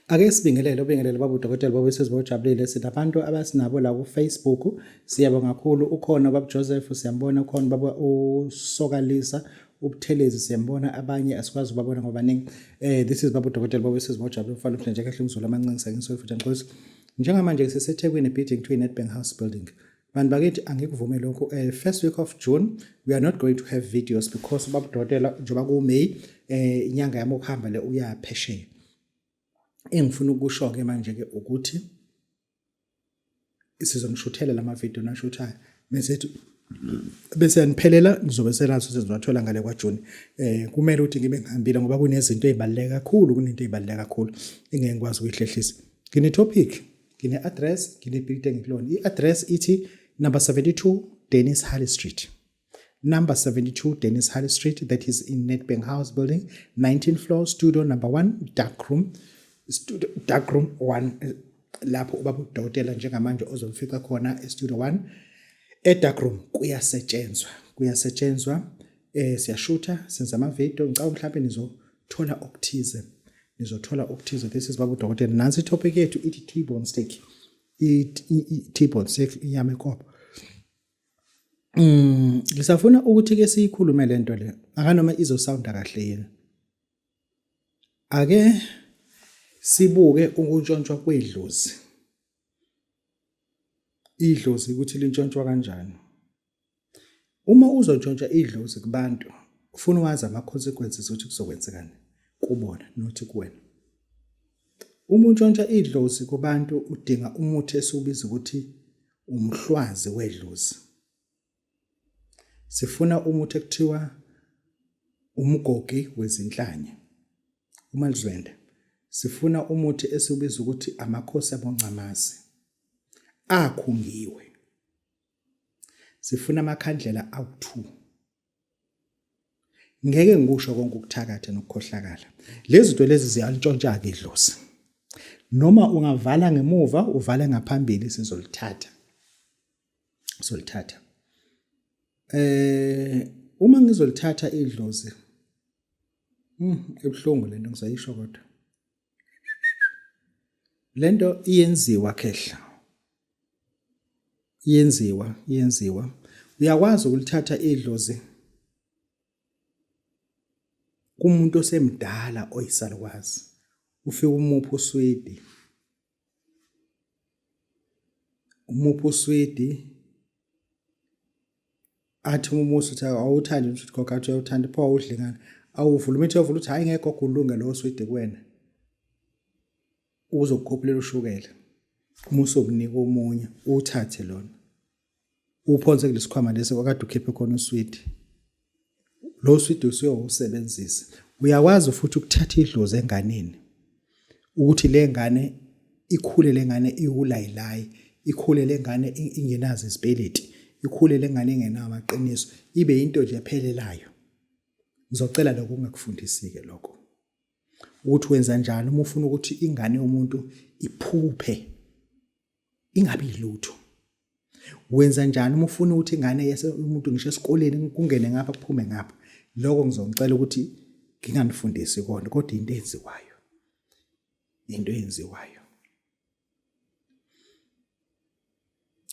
Ake sibingelele ubingelele baba udokotela baba usizwe ojabulile sinabantu abasinabo la ku Facebook siyabonga kakhulu ukhona baba Joseph siyambona ukhona baba uSokalisa uButhelezi siyambona abanye asikwazi ukubabona ngoba baningi eh this is baba udokotela baba usizwe ojabulile umfana ufuna nje kahle umzulu amancinci sakingiswe futhi angixolisi njengamanje siseThekwini building to Nedbank House building. Bantu bakithi angikuvume lokhu eh, first week of June we are not going to have videos because ubaba udokotela njengoba ku May eh inyanga yami ukuhamba le uya phesheya. Engifuna ukusho ke manje ke ukuthi sizomshuthela lama video nashuthayo bese bese yaniphelela ngizobe selazo sezizowathola ngale kwaJuni eh kumele ukuthi ngibe ngihambile ngoba kunezinto ezibaluleke kakhulu kunento ezibaluleke kakhulu engeke ngikwazi ukuyihlehlisa ngine topic ngine address ngine building engikulona i address ithi number 72 Dennis Harley Street number 72 Dennis Harley Street that is in Nedbank House building 19 floor studio number 1 dark room studio dark room 1 eh, lapho ubaba udokotela njengamanje ozomfica khona e-studio 1 e-dark room kuyasetshenzwa kuyasetshenzwa eh siyashutha senza ama video ngicabanga mhlawumbe nizothola okuthize nizothola okuthize this is baba udokotela nansi topic yethu ithi T-bone steak i-T-bone steak inyama ekopha ngisafuna ukuthi ke siyikhulume lento le akanoma izosounda kahle yini ake sibuke ukuntshontshwa kwedlozi idlozi ukuthi lintshontshwa kanjani Uma uzontshontsha idlozi kubantu, ufuna wazi ama-consequences ukuthi kuzokwenzekani kubona not kuwena. Uma untshontsha idlozi kubantu udinga umuthi esiwubiza ukuthi umhlwazi wedlozi. Sifuna umuthi ekuthiwa umgogi wezinhlanya. Uma lizwenda sifuna umuthi esiwubiza ukuthi amakhosi aboncamazi akhungiwe. Sifuna amakhandlela awu-2. Ngeke ngikusho konke ukuthakatha nokukhohlakala. Lezi zinto lezi ziyalintshontsha-ke idlozi. Noma ungavala ngemuva uvale ngaphambili sizolithatha. Sizolithatha. Eh uma ngizolithatha idlozi ebuhlungu lento ngisayisho kodwa. Lento iyenziwa khehla. Iyenziwa, iyenziwa. Uyakwazi ukulithatha idlozi kumuntu osemdala oyisalukwazi. Ufike umuphe uswidi. Umuphe uswidi athi umusa uthi awuthandi ukuthi gogo athi uyawuthanda pho awudli ngani awuvula umithi uyavula uthi hhayi ngeke gogo ulunge lowo swidi kuwena uzokukhuphulela ushukela uma usokunika omunye uthathe lona uphonse kulesikhwama lesi kwakade ukhiphe khona uswidi lo swidi usuyowusebenzisa uyakwazi futhi ukuthatha idlozi enganeni ukuthi le ngane ikhule le ngane iwulayilayi ikhule le ngane ingenazo izipeleti ikhule le ngane ingenawo amaqiniso ibe into nje ephelelayo ngizocela lokho ungakufundisi-ke lokho ukuthi wenza njani uma ufuna ukuthi ingane yomuntu iphuphe ingabi yilutho wenza njani uma ufuna ukuthi ingane yese umuntu ngisho esikoleni kungene ngapha kuphume ngapha lokho ngizongicela ukuthi nginganifundisi kona kodwa into eyenziwayo into eyenziwayo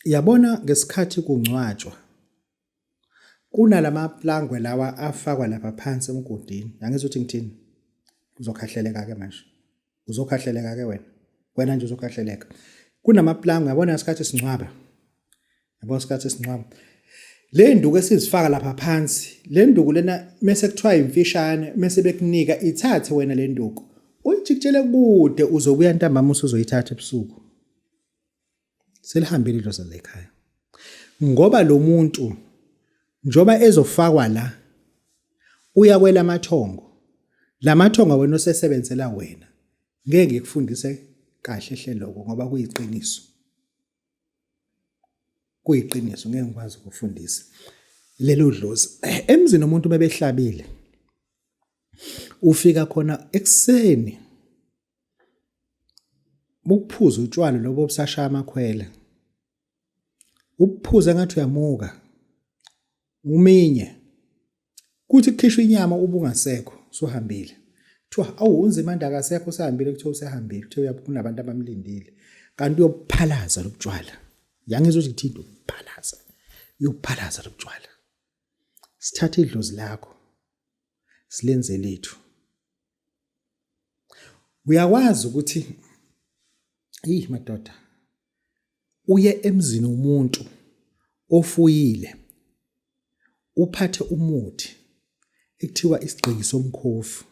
yabona ngesikhathi kungcwatshwa Kunalamaplangwe lawa afakwa lapha phansi emgodini. Angizwa ukuthi ngithini. Uzokhahleleka ke manje. Uzokhahleleka ke wena. Wena nje uzokhahleleka. Kunamaplangwe yabona isikhathi singcwaba. Yabona isikhathi singcwaba. Le nduku esizifaka lapha phansi, le nduku lena mese kuthiwa imfishane, mese bekunika ithathe wena le nduku. Uyijikijele kude uzobuya ntambama usuzoyithatha ebusuku. Selihambile idlozi lekhaya. Ngoba lo muntu njoba ezofakwa la uya kwelamathongo. Lamathongo wena osesebenzela wena. Ngeke ngikufundise kahle hle lokho ngoba kuyiqiniso. Kuyiqiniso ngeke ngikwazi ukufundisa. Lelo dlozi emzini umuntu bebehlabile ufika khona ekuseni Ukuphuza utshwala lobo obusashaya amakhwela. Ubuphuze ngathi uyamuka. Uminye. Kuthi kukhishwa inyama ubungasekho, suhambile. Kuthiwa awu uNzimande akasekho usehambile, kuthiwa usehambile, kuthiwa kunabantu abamlindile. Kanti uyobuphalaza lobutshwala. Yangizwa ukuthi kuthini uphalaza. Uyobuphalaza lobutshwala. Sithathe idlozi lakho silenze lethu. Uyakwazi ukuthi eyi madoda uye emzini womuntu ofuyile uphathe umuthi ekuthiwa isigqiki somkhovu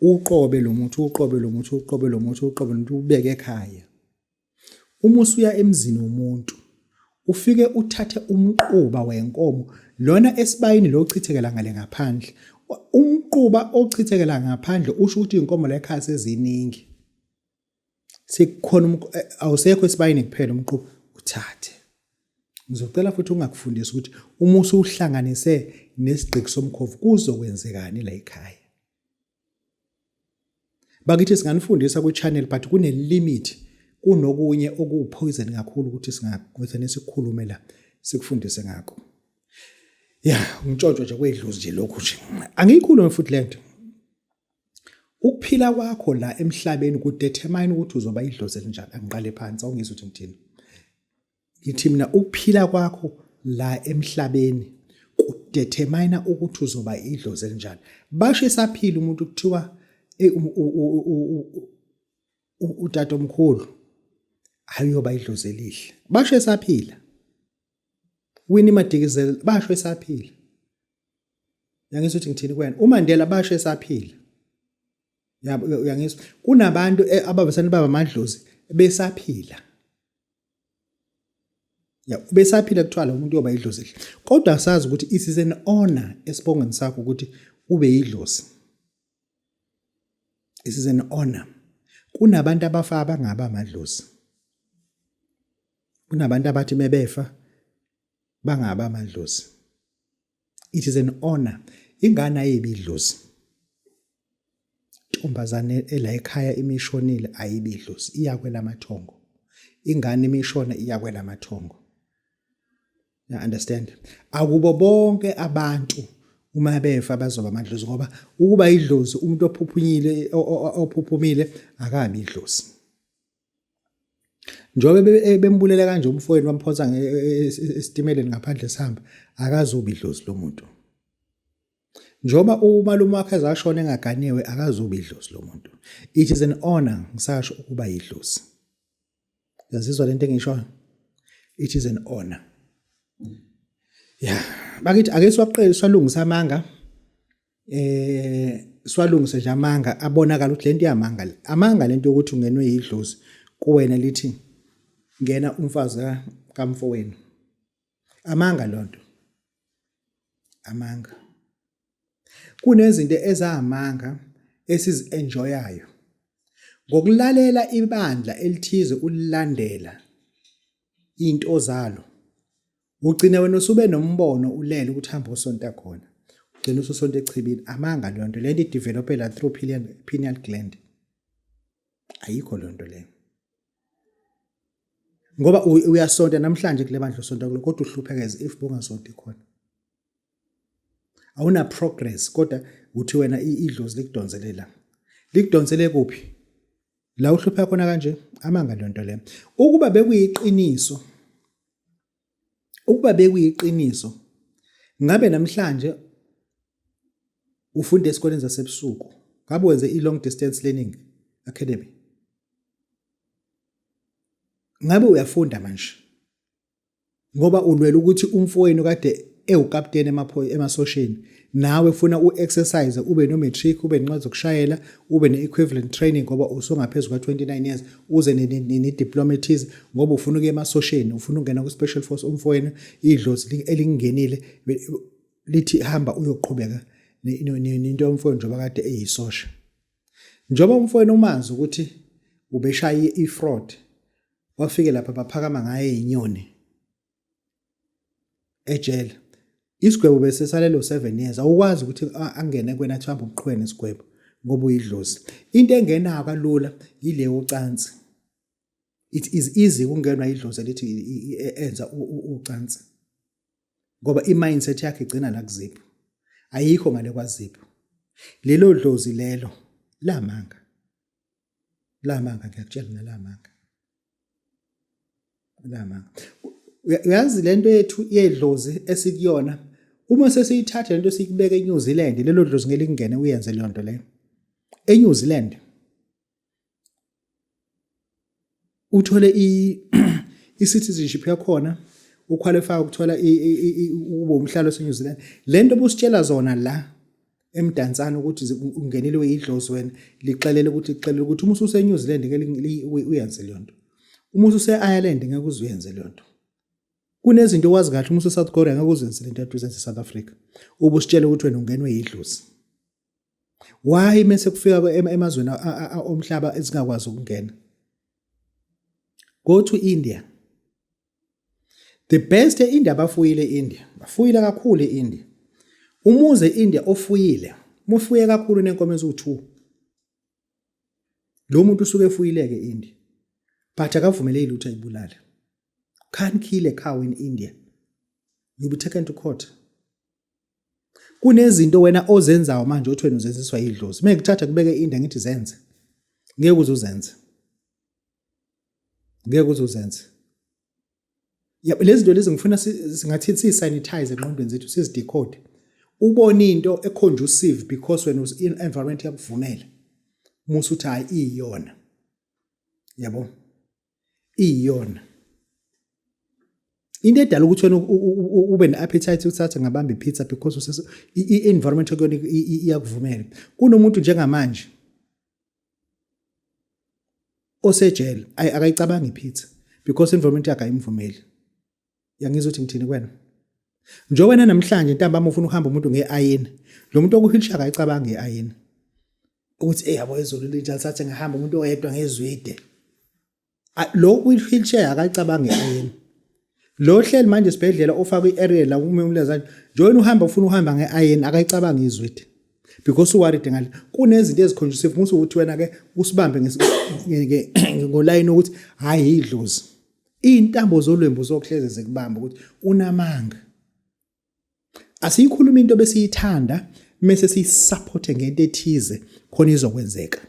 uqobe lo muthi uqobe lo muthi uqobe lo muthi uqobe lo muthi ubeke ekhaya uma usuya emzini womuntu ufike uthathe umquba wenkomo lona esibayini lo ochithekela ngale ngaphandle umquba ochithekela ngaphandle usho ukuthi inkomo la ekhaya seziningi sekukhona eh, awusekho esibayini kuphela umquba uthathe ngizocela futhi ungakufundisi ukuthi uma usuhlanganise nesigqiki somkhovu kuzokwenzekani la ekhaya bakithi singanifundisa kwi-channel but kune-limit kunokunye okuwupoison kakhulu ukuthi singagcine sikhulume la sikufundise ngakho ya ngitshontsho nje kwedlozi nje lokhu nje angiyikhulume futhi lento Ukuphila kwakho la emhlabeni kudetermine ukuthi uzoba idlozi elinjani. Angiqale phansi awungizwa ukuthi ngithini. Ngithi mina ukuphila kwakho la emhlabeni kudetermine ukuthi uzoba idlozi elinjani. Basho esaphila umuntu kuthiwa utatomkhulu ayoba idlozi elihle. Basho esaphila. Winnie Madikizela basho esaphila. Uyangizwa ukuthi ngithini kuwena? UMandela basho esaphila. Yabo uyangizwa? Kunabantu eh, ababesane baba amadlozi besaphila. Ya besaphila kuthiwa lo muntu uyoba idlozi elihle. Kodwa sazi ukuthi it is an honor esibongweni sakho ukuthi ube yidlozi. It is an honor. Kunabantu abafa abangaba amadlozi. Kunabantu abathi mebefa bangaba amadlozi. It is an honor. Ingane ayibi idlozi. Ntombazane ela ekhaya imishonile ayibi idlozi, iya kwelamathongo. Ingane imishona iya kwelamathongo. You understand? Akubo bonke abantu uma befa bazoba amadlozi ngoba ukuba idlozi umuntu ophuphunyile ophuphumile akabi idlozi. Njengoba eh, bembulele kanje umfowenu wamphonsa e, e, e, esitimeleni ngaphandle sihamba akazubi idlozi lomuntu. Njengoba umalume wakhe ezashona engaganiwe akazubi idlozi lomuntu. It is an honor ngisasho ukuba yidlozi. Uyazizwa lento engishoyo? It is an honor. Yeah, bakithi ake siwaqele siwalungisa amanga. Eh siwalungise nje amanga abonakala ukuthi lento iyamanga le. Amanga lento yokuthi ungenwe yidlozi kuwena lithi ngena umfazi kamfowenu. Amanga lonto. Amanga. Kunezinto ezamanga esizi-enjoyayo. Ngokulalela ibandla elithize ulilandela into zalo ugcine wena usube nombono ulele ukuthi hamba osonta khona ugcine ususonta echibini amanga leyo nto lento idevelopela through pineal, pineal gland ayikho leyo nto leyo ngoba uyasonta namhlanje kule bandla usonta kulo kodwa uhlupheka as if bungasonti khona awuna progress kodwa uthi wena idlozi likudonsele la likudonsele kuphi la uhlupha khona kanje amanga lento le ukuba bekuyiqiniso ukuba bekuyiqiniso ngabe namhlanje ufunda esikoleni zasebusuku ngabe wenze i-long distance learning academy ngabe uyafunda manje ngoba ulwela ukuthi umfowenu kade ewukapteni emasosheni nawe funa u-exercise ube no-matric ube nencwadi zokushayela ube ne-equivalent training ngoba usungaphezu kwa-29 years uze ne-diploma ethize ngoba ufuna ukuya emasosheni ufuna ukungena ku-special force umfowenu idlozi elingenile lithi hamba uyoqhubeka nento yomfowenu njengoba kade eyisosha njengoba umfowenu umazi ukuthi ubeshaya i-fraud Wafike lapha baphakama ngaye inyoni ejele. Isigwebo bese salelo 7 years. Awukwazi ukuthi angene kwena athi hamba uqhubeke nesigwebo ngoba uyidlozi. Into engenayo kalula yile ucansi. It is easy ukungenwa idlozi elithi enza ucansi. Ngoba i-mindset yakhe igcina la kuzipho. Ayikho ngale kwazipho. Lelo dlozi lelo. Lamanga. Lamanga ngiyakutshela nalamanga. Lamanga. Uyazi lento yethu yedlozi esikuyona uma sesiyithatha lento sikubeka eNew Zealand lelo dlozi ngeke lingene uyenze leyo nto leyo. ENew Zealand uthole i-citizenship yakhona uqualify ukuthola ukuba umhlalo waseNew Zealand lento obusitshela zona la emdansane ukuthi ungenile idlozi wena lixelele ukuthi lixelele ukuthi uma ususe-New Zealand ngeke uyenze leyo nto uma ususe-Ireland ngeke uze uyenze leyo nto kunezinto owazi kahle uma use-South Korea ngeke uzenze lento kade uzenze e-South Africa ubusitshela ukuthi wena ungenwe yidlozi why mese kufika emazweni omhlaba ezingakwazi ukungena go to India the best e-India bafuyile e-India bafuyile kakhulu e-India umuze e-India ofuyile mufuye kakhulu nenkomo eziwu-2 lo muntu usuke efuyile-ke e-India but akavumelekile ukuthi ayibulale can't kill a cow in India you'll be taken to court Kunezinto wena ozenzayo manje othi wena uzenziswa idlozi. Uma ngikuthatha kubeke inda ngithi zenze. Ngeke uze uzenze. Ngeke uze uzenze. Ya lezi zinto lezi ngifuna singathi siyi-sanitize engqondweni zethu sizidecode. Ubone into e-conducive because wena environment yakuvumela. Musa uthi hayi iyona. Yabo? Iyona. Into edala ukuthi wena ube ne-appetite uthathe ngabamba i-pizza because i-environment okuyona iyakuvumela. Kunomuntu njengamanje osejele akayicabangi i-pizza because environment yakhe ayimvumeli. Uyangizwa ukuthi ngithini kuwena? Njengoba wena namhlanje ntambama ufuna ukuhamba umuntu nge-ayini, lo muntu oku-wheelchair akayicabangi i-ayini. Ukuthi ey yabo izulu linjani sathi ngihamba umuntu oyedwa ngezwide. Lo kwi-wheelchair akayicabangi i-ayini. Lo hleli manje esibhedlela ofakwe i-area la ume umleza nje wena uhamba ufuna uhamba nge-ayini akayicabangi izwide. Because uworried ngale kunezinto eziconducive musu ukuthi wena ke usibambe ngolayini ukuthi hayi idlozi. Iy'ntambo zolwembu zokuhleze zikubamba ukuthi unamanga. Asiyikhuluma into besiyithanda mese siyisupporte ngento ethize khona izokwenzeka.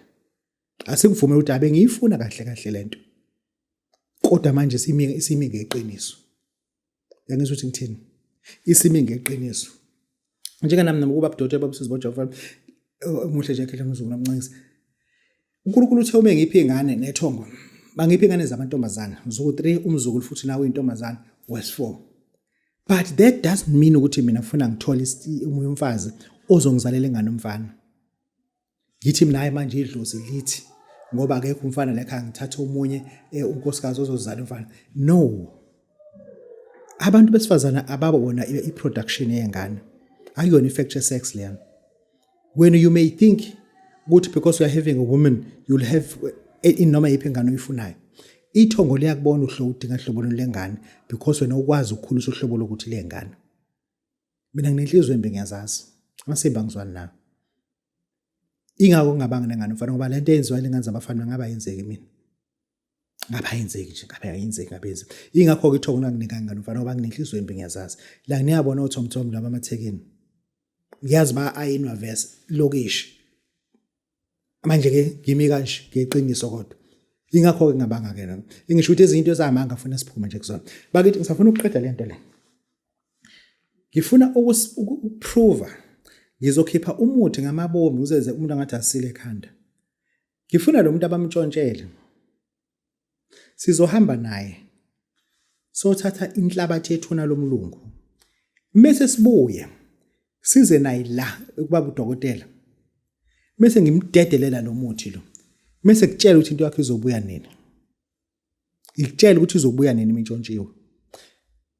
Asikuvume ukuthi abe ngiyifuna kahle kahle lento. Kodwa manje simi isimi ngeqiniso. Yangizwa ukuthi ngithini? Isimi ngeqiniso. Njenganami nami kuba budoda babusizwa boJehova omuhle nje khehla mzukulu amncengisa. uNkulunkulu uthe uma ngiphi ingane nethongo bangiphi ingane zamantombazana mzuku 3 umzukulu futhi nawe intombazana wes 4 but that doesn't mean ukuthi mina ngifuna ngithole omunye umfazi ozongizalela ingane umfana ngithi mina hayi manje idlozi lithi ngoba akekho umfana la ekhaya ngithathe omunye eh, unkosikazi ozozala umfana no abantu besifazana ababo bona i-production yengane akuyona i-factory sex leyana when you may think ukuthi because you are having a woman you'll have eh, inoma yiphi ingane oyifunayo ithongo liyakubona uhlobo udinga hlobo lengane because wena ukwazi ukukhulisa uhlobo lokuthi lengane mina nginenhliziyo embi ngiyazazi amasimba ngizwani nawo ingakho ngingabanga nengane mfana ngoba lento eyenziwa lengane zabafana ngaba yenzeki mina ngabe ayenzeki nje ngabe ayenzeki ngabe yenzeki ingakho-ke ithongo langinika ngane mfana ngoba nginenhliziyo embi ngiyazazi la ngiyabona othomthom laba amathekeni ngiyazi ba-ayinwa vese lokishi manje-ke ngimi kanje ngeqiniso kodwa ingakho-ke ngingabanga-ke nami ingisho ukuthi ezinye into ezamanga funa siphume nje kuzona bakithi ngisafuna ukuqeda le nto le ngifuna ukuprova ngizokhipha umuthi ngamabomi uzenze umuntu angathi asile ekhanda Ngifuna lo muntu abamtshontshele. Sizohamba naye. Sothatha inhlabathi yethuna lomlungu. Mese sibuye size naye la ukubaba udokotela. Mese ngimdedelela lo muthi lo. Mese kutshela ukuthi into yakhe izobuya nini. Ngikutshele ukuthi izobuya nini imintshontshiwe.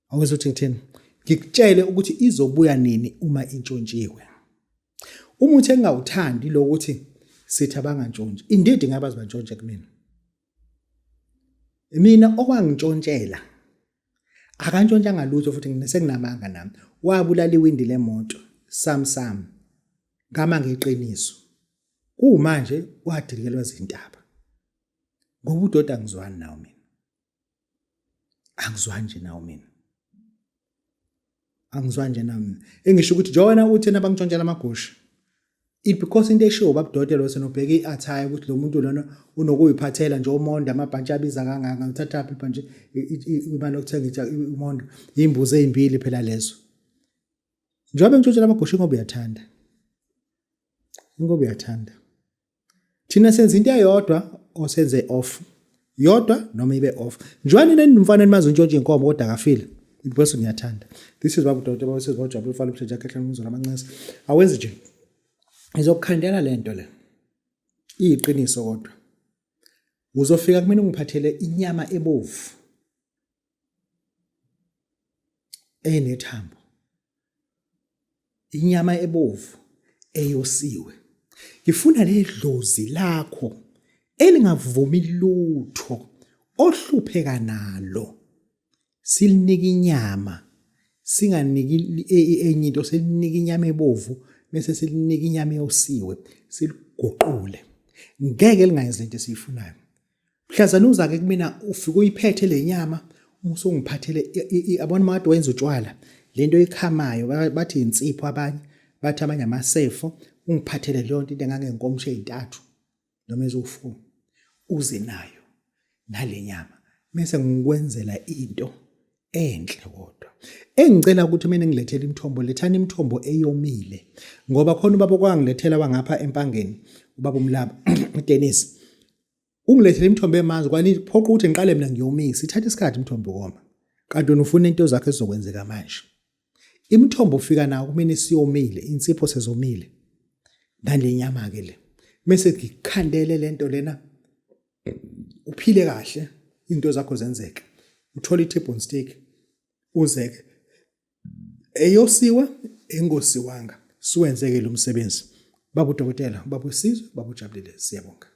Awuzwa ukuthi ngithini? Ngikutshele ukuthi izobuya nini uma intshontshiwe. Umuthi engingawuthandi lo ukuthi sithi abangantshontshi. Indeed ngabe bazantshontshe kumina. Mina owangintshontshela akantshontshanga lutho futhi senginamanga nami. Wabulala iwindi lemoto sam sam. Ngama ngeqiniso. Kumanje wadilikelwa zintaba. Ngoba udoti angizwani nawo mina. Angizwani nje nawo mina. Angizwani nje nawo mina. Engisho ukuthi njengoba wena uthi nabangitshontshela amagusha. It because into eshiwo babudokotela wese nobheka i-attire ukuthi lo muntu lona unokuyiphathela nje omondo amabhantshi abiza kangaka uthathaphi ibhantshi imali yokuthenga umondo imbuzi ezimbili phela lezo. Njengoba ngitshontshela amagusha ingoba uyathanda. Ingoba uyathanda. Thina senza into eyodwa osenze off. Yodwa noma ibe off. Njengoba nina nimfana nimazi untshontsha inkomo kodwa akafile. Because ngiyathanda. This is babu doctor baba sizwa ujabule ufana umshenja khehla umzolo amancese. Awenzi nje. Ngizokukhandela lento le. Iyiqiniso kodwa. Uzofika kumina ungiphathele inyama ebovu. Enethambo. Inyama ebovu eyosiwe. Ngifuna ledlozi lakho elingavumi lutho ohlupheka nalo silinika inyama singaniki e, e, enye into silinika inyama ebovu bese silinika inyama eyosiwe siliguqule ngeke lingayenzi lento esiyifunayo Mhlazane uza-ke kumina ufike uyiphethe le nyama usungiphathele yabona uma kade wenza utshwala le nto oyikhamayo bathi insipho abanye bathi abanye amasefo ungiphathele leyo nto into engangenkomisho ey'ntathu noma eziwu-four uze nayo nale nyama mese ngikwenzela into enhle kodwa engicela ukuthi mina ngilethele imithombo lethani imithombo eyomile ngoba khona ubaba okwangilethela wangapha empangeni ubaba umlaba uDennis Ungilethele imithombo emanzi kwani phoqa ukuthi ngiqale mina ngiyomisa ithatha isikhathi imithombo ukoma. Kanti wena ufuna into zakho ezizokwenzeka manje. Imithombo ufika nawo kumina isiyomile, insipho sezomile. Nale nyama ke le. Mese ngikhandele lento lena uphile kahle into zakho zenzeke. Uthole i-T-bone steak uzeke eyosiwa engosiwanga siwenzeke lo msebenzi. Baba udokotela, baba usizwe, baba ujabulile, siyabonga.